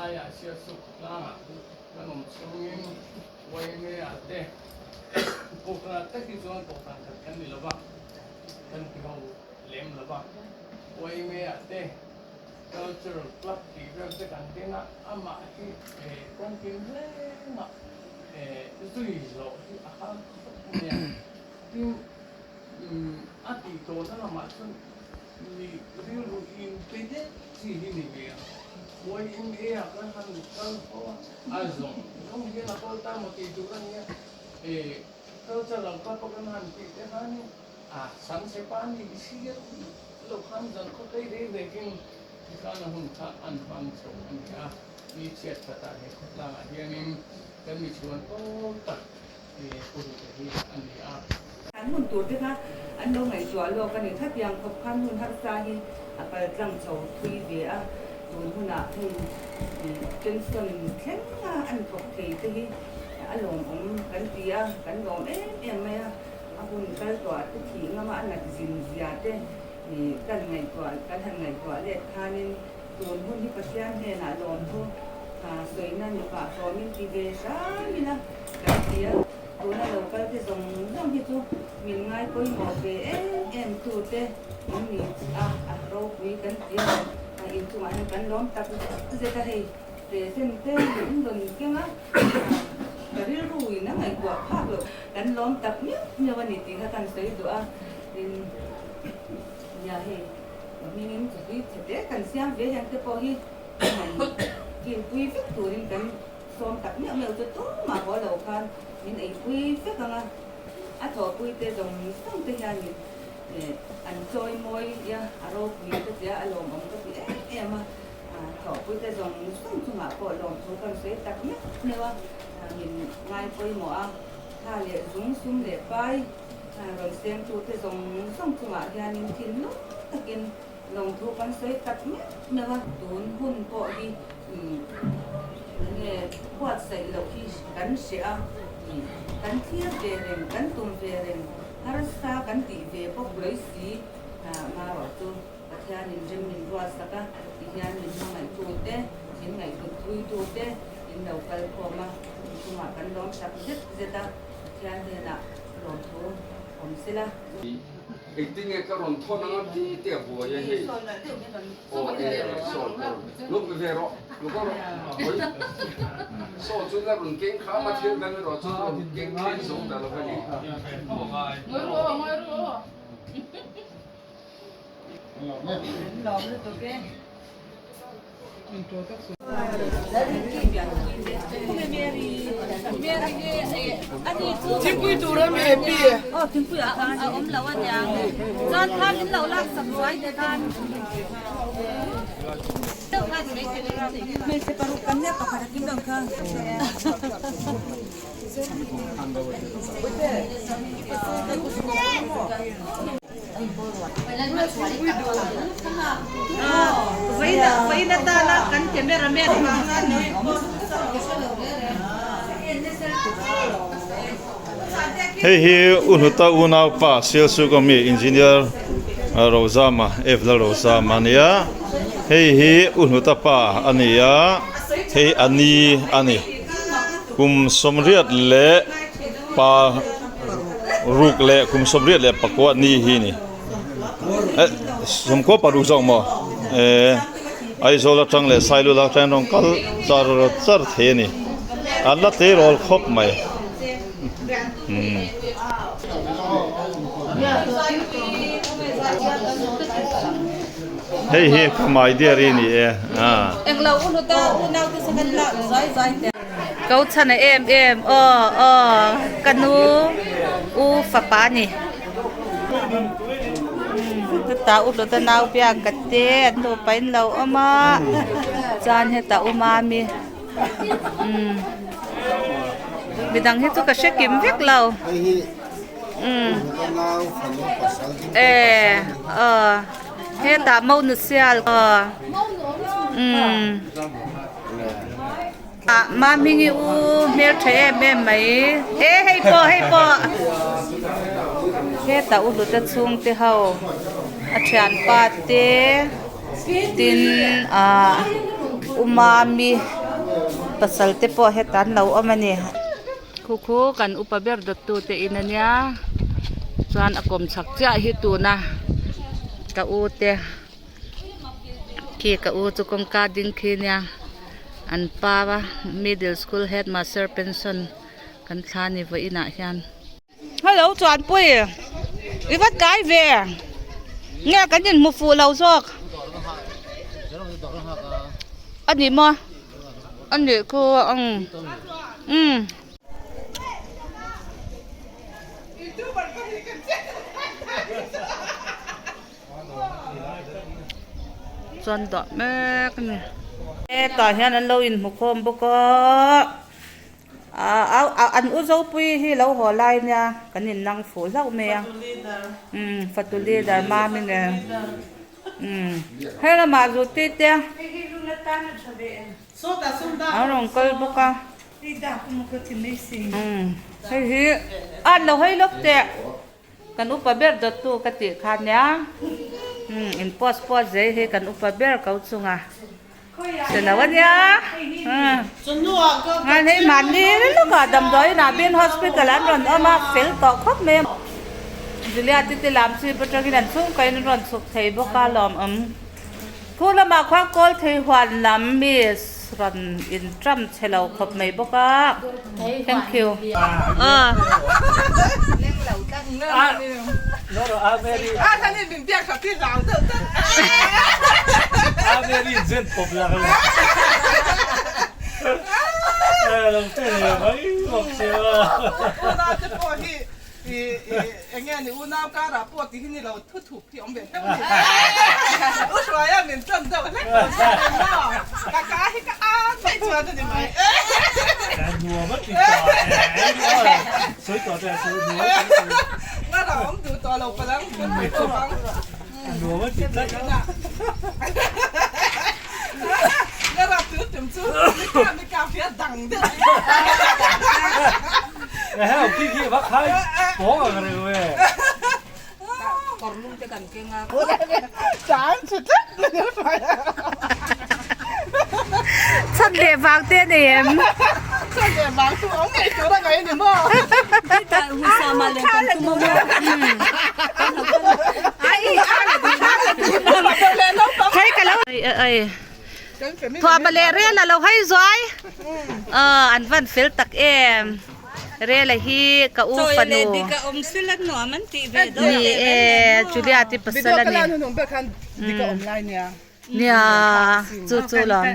Helaiah Sialsuk tlangah kan awm chhungin YMA-ah te Kohhranah tak hi chuan kohhran khat kan ni lova, kan ti ho lem lova. YMA-ah te Cultural Club tih vel te kan tin a, amah hi kawngtin rengah zui zawh hi a har khawp mai a. Tin, a tih tawhna lamah chuan Mi rilru in pe deuh chi hi ni ve a, YMA ah kan han kal fo a, a zawng zawng hian a kawl ta maw tih tur a nia, e cultural club a kan han tih te khanin a sam che pa ni sial lo khan zan khaw tlei rei vekin tikhan a hun kha an hmang chho a ni a, mi chhiat khatah he khawtlangah hianin kan mi chhuan pawl tak Pu Rute hi a ni a. An hun tur te kha an lo ngaihtuah lawk a ni. Khatiang khawp khan hun harsa hi a pal tlang chho thui ve a, tun hunah hei pension thleng a an thawk thei te hi a lawmawm kan ti a, kan lawm em em mai a. A hun kal tawh te thih ngama a nat zin zia te kan ngaihtuah kan han ngaihtuah let khanin tun hun hi Pathian hnenah lawmthu sawina ni pah hlawmin ti ve hram ila. Kan ti a, tuna lo kal te zawng zawng hi chu min ngai pawimawh ve em em tu te in ni a, a ropui kan ti a, a inchungah hian kan lawm tak zet zet a, hei present te min rawn keng a, ka rilru in a ngaihtuah phak loh, kan lawm tak miau miau a ni tih kha kan sawi duh a, tin nia hei hmingin chawhlui chhe te kan siam ve hian te pawh hi kinpui vek turin kan. Sawm tak meuh meuh chu tumah haw lo khan min eipui vek ang a, a thawhpui te zawng zawng te hianin an chawi mawi a, a ropui ka tia a lawmawm ka ti em em a, thawhpui te zawng zawng chungah pawh lawmthu kan sawi tak meuh meuh a, min ngai pawimawh a, tha leh zung sum leh pai rawn sengtu te zawng zawng chungah hianin thinlung takin Lawngthu kan sawi tak meuh meuh a, tun hun pawh hi enge buatsaih loh hi kan hreh a, kan thlir ve reng, kan tum ve reng, harsa kan tih ve bawk lawih si marawh chu Pathianin rem min ruatsak a, tihian min hmangaihtu te, min ngaihhlut thuitu te in lo kal khawm a, inchungah kan lawm tak zet zet a, Pathian hnenah lawmthu awm sela. Engtin nge ka rawn thawn anga ti te a buai a hei. Aw e sawn ka rawn luk ve rawh luk rawh hawi saw chu la rawn keng kha ama thil dang erawh chu rawn keng thleng zo ta lo a ni. Thingpui tur a mi pi. Aw thingpui a a awm lo a niang. Chuan khan in lo lak sak zuai te khan. Hmeichhe paruk kan nia pakhat a kim lo kha. Hei hi U Hluta unaupa Sialsuk ami Engineer Rozama F Lalrozama a ni a, hei hi U Hluta pa a ni a, hei a ni a ni. Kum sawmriat leh pa ruk leh kum sawmriat leh pakua ni hi ni eh sawmkua paruk zawk maw eh Aizawl atang leh Sailula atangin rawn kal char char thei a ni an la tleirawl khawp mai umm. Hei hi ka my dear i ni e a. Ko chhan a em em aw aw ka nu u fapa a ni chutah u hlawta nau biak ka te an nupa in lo awm a chuan hetah u mami umm midang hi chu ka hre kim vek lo umm eh aw hetah monu sial aw umm. Ah Mahmingi u hmel tha em em mai e hei pawh hei pawh hetah u hluta chhungte ho a thianpa te tin ah. Umami pasal te pawh hetah an lo awm a ni. Khu khu kan upa ber dawttu te in a nia chuan a kawm chhak chiah hi tuna ka u te khi ka u chu kawngka ding khi nia an pa middle school headmaster pension kan thla ni vawiin ah hian. Hello Chuanpui i va tlai ve nge kan inhmu fuh lo zawk a ni maw a nih khu ang umm. Chuan dah mek a ni. Hetah hian an lo inhmu khawm bawk a. An u Zopui hi lo haw lai nia kan in nang fuh hlauh mai a umm fatu leader mami nen umm he lamah zuti te an rawn kal bawk a umm hei hi a lo hawi lawk teh kan upa ber dawttu ka tih kha nia umm in post pawh zei hi kan upa ber ko chunga. Che lo a nia ngai hei mahni lawkah damdawi inah bin hospital an rawn awm a fel tawh khawp mai a Julia te te lam chip atangin an chhungkain an rawn chhuk thei bawk a lawmawm khu lamah khuan kawl thei huan lam miss rawn in tram che lo khawp mai bawk a thank you. Chhan leh vang te a nei em? Thuama leh rel a lo hawi zuai an van fel tak em rel a hi ka u fanu ni e Julia te pasal a ni. Nia, chu chu lawm.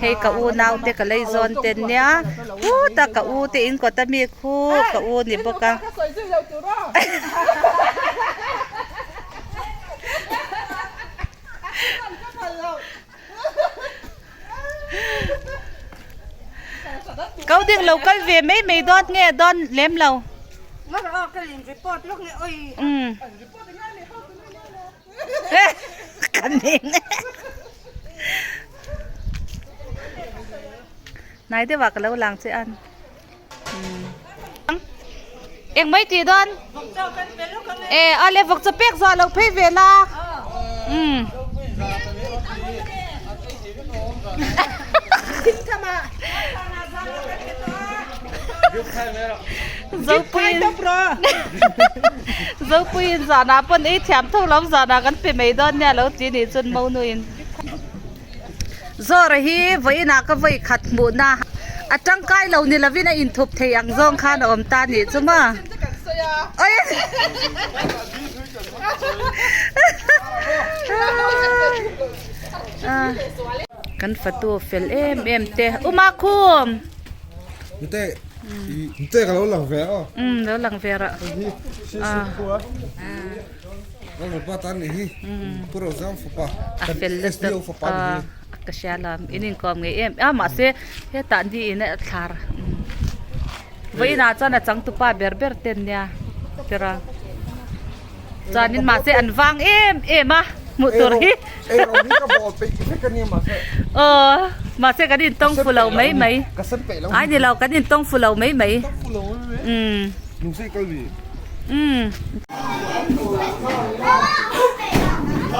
Hei ka u naute ka lei zawn ten nia. Khuta ka u te in kawt a mi khu ka u ni bawk a. Kau ding lo kal ve mai mai dawn nge dawn lem lo. Umm. Kan ning Nai deuh ah ka lo lang che an. Eng mai ti dawn? E a le vawk chaw pek zawh lo phei ve la. Um. Zopuiin Zopuiin zanah pawn ei thiam tho lo zanah kan pe mai dawn nia lo ti nih chuan Monuin Zawra hi vawiinah ka vawi khat hmuhna a tangkai lo ni lovin a inthup thei ang zawng khan a awm ta nih chu maw. Kan fatu fel em em te Uma khum. Nte nte ka lo lang ve aw. Um lo lang ve rah. Ah. Lo pa tan ni hi. Puro zam fapa. A fel le SDO fapa ni hi. Ka hria lam in in kawm ngei em a mahse hetah ni in a thlar. Vawiinah chuan a changtupa ber ber ten nia tira. Chuanin mahse an vang em em a hmuh tur hi. Ei rawng hi ka bawl peih vek a nia mahse. Aw mahse kan intawng fu lo mai mai. Ka sen peih lo. Ai ni lo kan intawng fu lo mai mai. Tawng fu lo mai mai. Umm. Nungsei kal vi. Umm.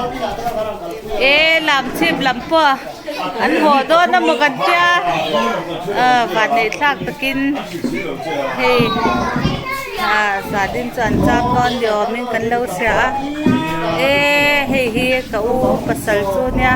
E lam chhip lam pawh an haw dawn a maw kan tia ah vanneih thlak takin hei ah zanin chu an cham dawn ni awmin kan lo hria a e hei hi ka u pasal chu nia.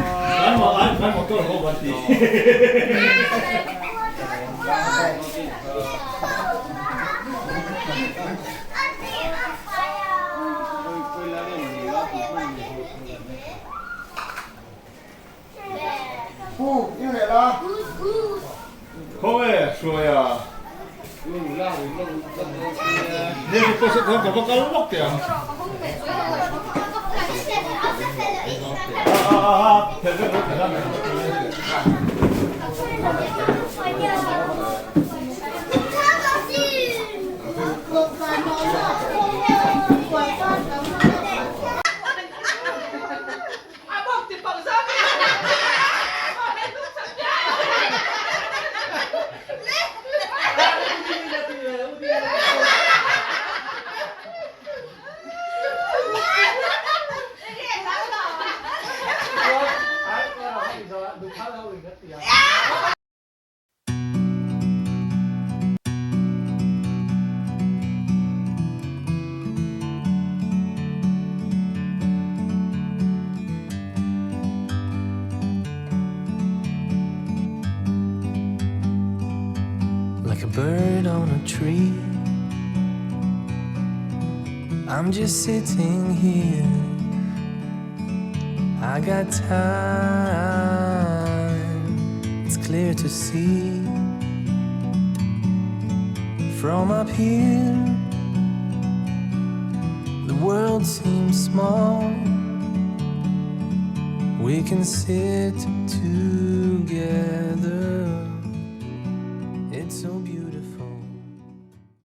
Like a bird on a tree I'm just sitting here I got time It's clear to see From up here The world seems small We can sit together.